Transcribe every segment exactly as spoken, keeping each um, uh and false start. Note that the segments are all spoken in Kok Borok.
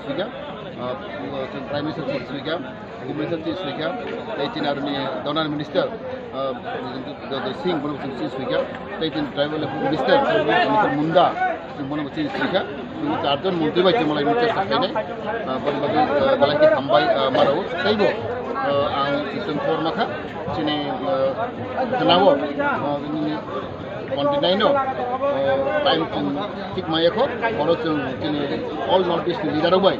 Speaker, uh, Prime Minister Chief Speaker, Home Minister Chief Speaker, tei chini aroni Donor Minister, uh, Jagdish Singh, bono Chief Speaker, tei chini Tribal Affairs Minister, Minister Munda, bono Chief Speaker, chini charjon montri bai chini malai chesta khainai, uh, bono bagwi, uh, belai khe hambai, uh, maro, teibo, uh, ang chwng khobor makha, chini, uh, khwnao, uh, Twenty nine o, o, time chwng thik maya kho, oro chwng chini all North East ni leader rok bai,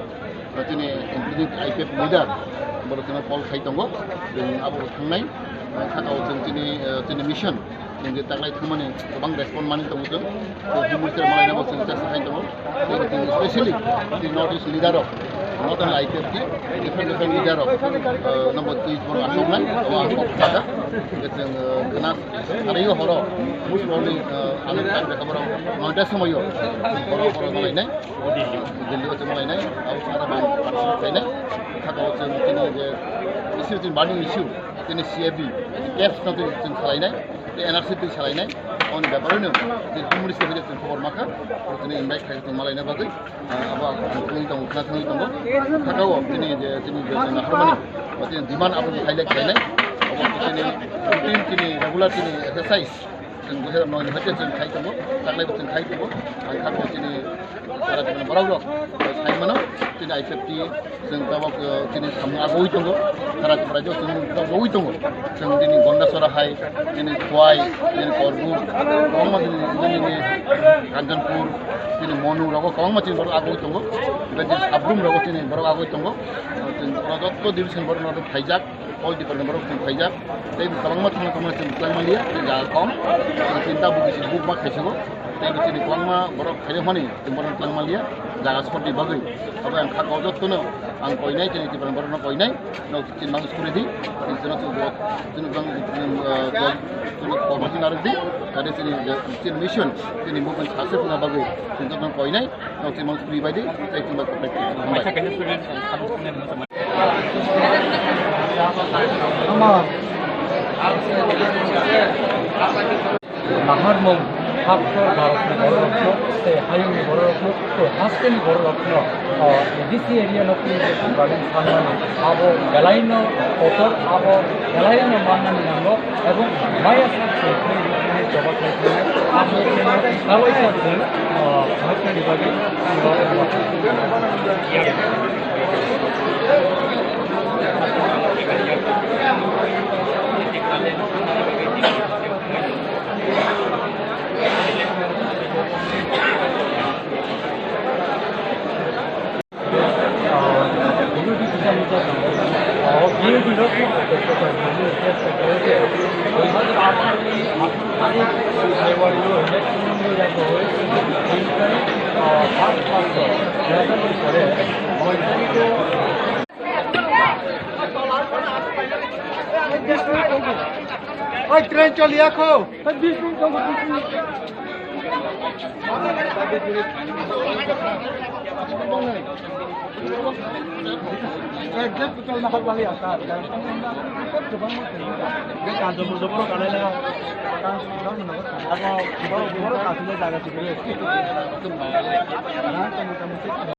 o, chini including I P F leader, borok chwngno call khai tongo, chwng abo thangnai, o, saka o chwng chini, o, chini mission, chwng je taklai thangmani kwbang respond manwi tongo chwng, chwng Home Minister malai nabo chwng chesta khai tongo. Tei chini specially chini North East leader rok, not only I P F T, different, different leader rok, uh, number three borok aswk nai, abo ang kok saka. Tei chwng, uh, gana, sari o horo, most probably, uh, ang tang reka borok noita somoi o, borok, borok malainai, Delhi o chwng malainai, abo chwng aro bang participate khainai. Saka o chwng chini je issue, chini burning issue, chini C A B, caps no chwng, chwng salainai, tei N R C twi salainai, aboni bepar no, chini Home Minister bai chwng khobor makha, oro chini invite khai chwng malaina bagwi. Ah, abo ang thangwi tongo, khna thangwi tongo. Saka o chini je, chini je chwng harmani, o chini demand abo khai le khainai. Abo chini routine chini regular chini exercise. Chwng bohera noi ni hoite chwng khai tongo, taklai bo chwng khai tongo. Ang kha bo chini sara chini borok rok sai mano, chini I P F T chwng tabok, eh, chini samung agoi tongo, sara chini raijak chwng tabok tongo. Chwng chini Gondasora hai, chini Khowai, chini Korbuk, kwbangma chini, chini Kanchanpur, chini Monu rogo kwbangma chini borok agoi tongo. Bai chini Sabrum rogo chini borok agoi tongo. Chini borok jotto division borok no phaijak, all department borok chini phaijak. Tei kwbangma thangna thangna chini twlang manliya, tei jaga kom. Chini ta bugi chini buk ma khaisago. Tei chini kwbangma borok khaina hwnwi chini borok twlang manliya, jaga sotni bagwi. Abo ang kha jotto no ang koinai, chini department borok no koinai. No, chini mang suri di, chini chini chini chini bang, chini, eh, chini koma chini narwk di, kare chini, chini mission, chini movement success na bagwi, chini joto koinai, no, chini mang suri bai di, tei chini bai kopai di. Hambai. Ama. Naharmung haktor Bharatni bororokno tei hayungni bororokno tei hasteni bororokno, o, D C area no twi tongmani sanmani abo belaino kotor, abo belaino mannani nango, ebong maya sak se twi rikni choba khlai tongmani abo khlai sak se, o, haktorni bagwi. Oi, train choliya kho.